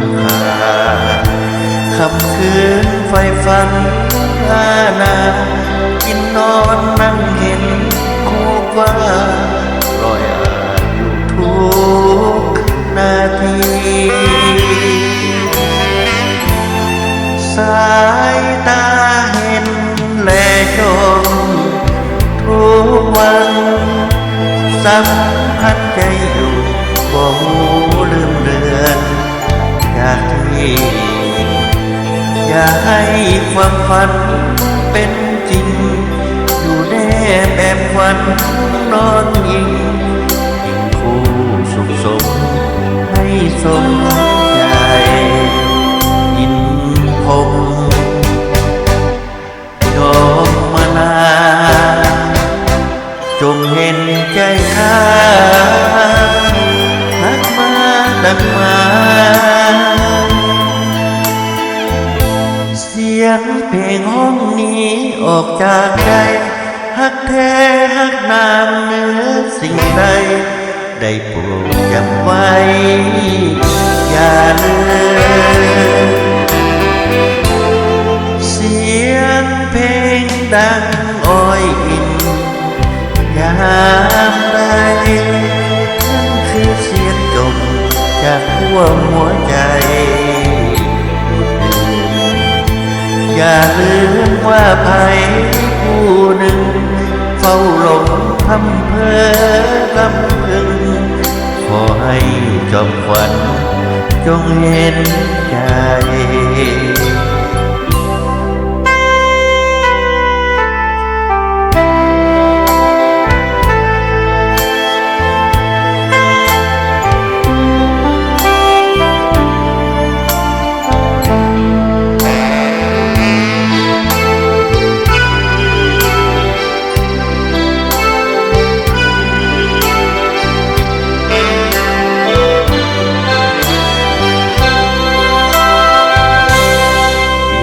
ຄ່າ ຄ່ຳຄືນໃຝ່ຝັນອານາ ກິນນອນນັ່ງເຫັນຮູບວາດ ຮ້ອຍອາຍຸທຸກນາທີ ສາຍຕາເຫັນແລຈ້ອງທຸກວັນ ສຳພັນໃຈຢູ່ບໍ່ຮູ້ລືມເລືອນຈາກທີ່ ຢ່າໃຫ້ຄວາມຝັນເປັນຈິງ ຢູ່ແນບແອບຂວັນນອນອີງ ອີງຄູ່ສຸກສົມໃຫ້ສົມໃຈ ອິນພົມ ຍອມມະນາ ຈົ່ງເຫັນໃຈຂ້າ ຮັກມາຕັ້ງມາ ສຽງເພງຮ້ອງນີ້ອອກຈາກໃຈ ຮັກແທ້ຮັກນາງເໜືອສິ່ງໃດ ໄດ້ໂປດຈຳໄວ້ຢ່າລືມ ສຽງເພງດັງອ້ອຍອິນ ຍາມໃດ ນັ້ນຄືສຽງຈົບຈາກຂົ້ວຫົວໃຈ ຢ່າລືມວ່າໃຜຜູ້ໜຶ່ງ ເຝົ້າຫຼົງພຳເພີລຳເພິ່ງ ຂໍໃຫ້ຈອມຂວັນຈົ່ງເຫັນໃຈ.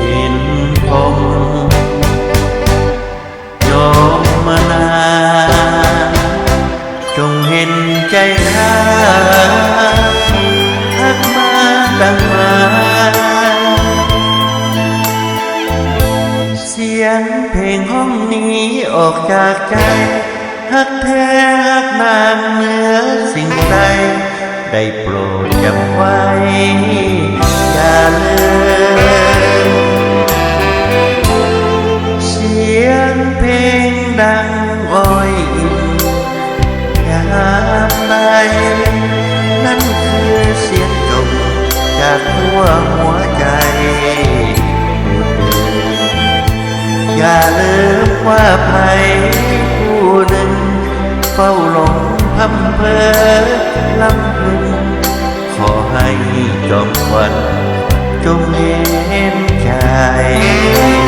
ເຫັນພົມ ຍອມມະນາ ຈົ່ງເຫັນໃຈຂ້າ ຮັກມາຕັ້ງມາ ສຽງເພງຮ້ອງນີ້ອອກຈາກໃຈ ຮັກແທ້ຮັກນາງເໜືອສິ່ງໃດ ໄດ້ໂປດຈຳໄວ້ຢ່າລືມ ສຽງເພງດັງອ້ອຍອິນ ຍາມໃດ ນັ້ນຄືສຽງຈົບຈາກຂົ້ວຫົວໃຈ ຢ່າລືມວ່າໃຜຜູ້ໜຶ່ງ ເຝົ້າຫຼົງພຳເພີລຳເພິ່ງ ຂໍໃຫ້ຈອມຂວັນຈົ່ງເຫັນໃຈ.